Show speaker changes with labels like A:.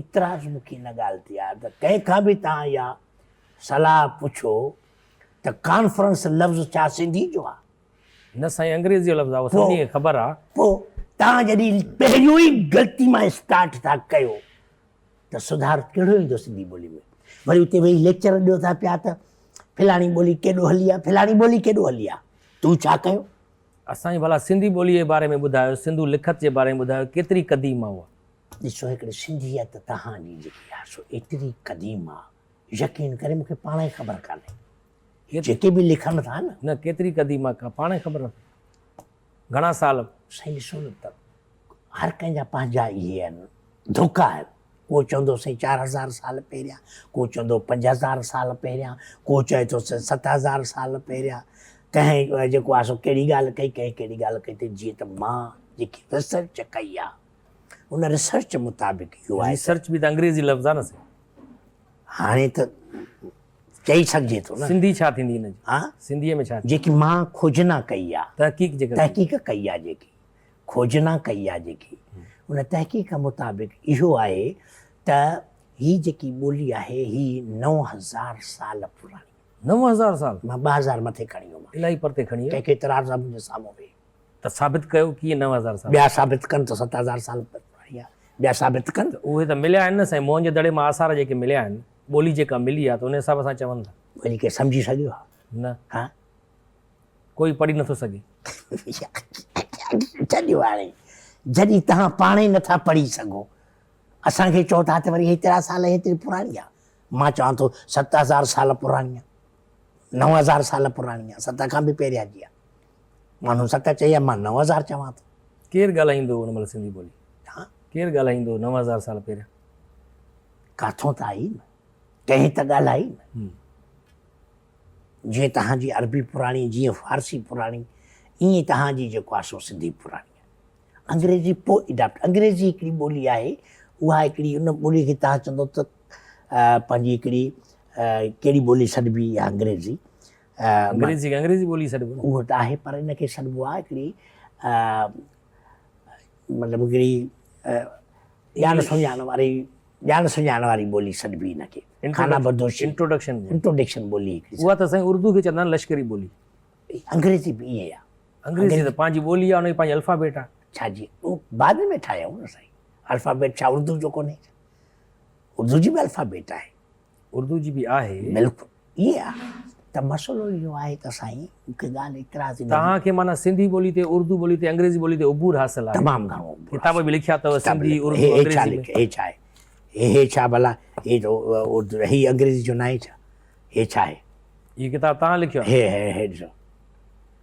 A: اعتراض مون کي ان ڳالهه تي آهي ته ڪنهن کان به توهان اها صلاح پڇو ته ڪانفرنس لفظ ڇا سنڌي جو آهي؟
B: نه سائين انگريزي جو لفظ آهي اهو سڀني کي خبر آهي.
A: پوء توهان جڏهن پهريون ئي غلطي مان اسٽارٽ ٿا ڪيو ته سڌار ڪهڙو ايندو سنڌي ٻولي ۾؟ وري اتي ويهي ليڪچر ڏيو ٿا پيا ته فلاڻي ٻولي ڪيڏو هلي آ، فلاڻي ٻولي ڪيڏو هلي آ، تون ڇا ڪيو؟
B: اسان کي ڀلا سنڌي ٻوليء جي باري ۾ ٻڌايو، سنڌو لکت جي باري ۾ ٻڌايو، ڪيتري قديم آ اها؟
A: ڏسو هڪڙي سنڌيت تهان جي جيڪي آ سو ايتري قديم آ، يقين ڪري مون کي پاڻ کي خبر ڪانهي. هي جيڪي به لکن ٿا نه.
B: نه ڪيتري قديم آ ڪا پاڻ کي خبر نه گهڻا سال.
A: سائين ڏسو نه ته هر ڪنهن جا پنهنجا اهي آهن ڌوڪا آهن ڪو چوندو سائين 4000 سال پهريان ڪو چوندو 5000 سال پهريان ڪو چئي ٿو سائين 7000 سال پهريان ڪنهن جيڪو آهي سو ڪهڙي ڳالهه ڪئي ڪنهن ڪهڙي ڳالهه ڪئي ته جيئن ته مان جيڪي ريسرچ ڪئي آهي ان ريسرچ مطابق اهو آهي
B: ريسرچ به ته انگريزي لفظ آهي نه سائين.
A: هاڻي ته چئي سگهجي ٿو نه.
B: سنڌي ڇا ٿيندي ان جي؟
A: ها؟
B: سنڌيء ۾ ڇا ٿيندي؟
A: جيڪي مان کوجنا ڪئي آ.
B: تحقيق جيڪا ڪئي.
A: تحقيق ڪئي آ جيڪي. کوجنا ڪئي آ جيڪي. ان تحقيق مطابق اهو آهي ته هي جيڪي ٻولي آهي هي 9000 سال پراڻي.
B: 9000 سال؟
A: مان 2000 مٿي کڻي ويو مان.
B: الاهي پرتي کڻي ويو.
A: ڪنهن کي اعتراض آ منهنجي سامهون ويهي.
B: ته ثابت ڪيو ڪيئن 9000 سال؟
A: ٻيا ثابت ڪن ته 7000 سال پراڻي آ. ٻيا ثابت ڪن.
B: ته اهي ته مليا آهن نه سائين موهن جي دڙي مان آثار جيڪي مليا آهن. ٻولي جيڪا ملي آ ته ان حساب سان چون ٿا.
A: وري ڪي سمجهي سگهيو آ؟
B: نه.
A: ها؟
B: ڪوئي پڙهي نٿو سگهي.
A: ڇڏيو هاڻي جڏهن توهان پاڻ ئي نٿا پڙهي سگهو اسان کي چئو ٿا ته وري هيترا سال هيتري پراڻي آ. مان چوان ٿو 7000 سال پراڻي آ، 9000 سال پراڻي آ، ست کان به پهريان جي آ. ماڻهو ست چئي آ، مان 9000 چوان ٿو.
B: ڪير ڳالهائيندو هو ان مهل سنڌي ٻولي؟
A: ها؟
B: ڪير ڳالهائيندو هو 9000 سال پهريان؟
A: ڪاٿون ته آئي نه، ڪنهن ته ڳالهائي نه. جيئن توهان جي عربي پراڻي، جيئن فارسي پراڻي، ائين توهان جي جيڪو آهي سو سنڌي پراڻي آهي. انگريزي پوء اڊاپٽ، انگريزي هڪڙي ٻولي آهي، اها هڪڙي ان ٻولي کي توهان چوندو ته پنهنجي هڪڙي ڪهڙي ٻولي سڏبي اها انگريزي.
B: انگريزي کي انگريزي ٻولي سڏبو نه.
A: اهو ته آهي پر ان کي سڏبو آهي هڪڙي مطلب هڪڙي ڄاڻ سڃاڻ واري ڄاڻ سڃاڻ واري ٻولي سڏبي هن کي. خانه بدوشي
B: انٽروڊڪشن
A: انٽروڊڪشن ٻولي هڪڙي.
B: اها ته سائين اردو کي چوندا آهن لشڪري ٻولي.
A: انگريزي به ائين آهي.
B: انگريزي ته پنهنجي ٻولي آهي ان جي پنهنجي الفابيٽ آهي.
A: ڇا جي اهو بعد ۾ ٺاهيائون نه سائين. الفابيٽ ڇا اردو جو ڪونهي ڇا؟ اردو جي به الفابيٽ آهي.
B: اردو جي به آهي.
A: بلڪل ائين آهي ته مسئلو اهو آهي ته سائين مون کي ڳالهه اعتراض
B: ان توهان کي معنيٰ سنڌي ٻولي تي اردو ٻولي تي انگريزي ٻولي تي عبور حاصل آهي.
A: تمام گهڻو عبور
B: ڪتاب به لکيا اٿو سنڌي اردو انگريزي
A: ۾. هي ڇا آهي هي ڇا ڀلا هي ته اردو هي انگريزي جو ناهي ڇا هي ڇا آهي.
B: هي ڪتاب توهان لکيو
A: آهي. هي هي هي ڏسو.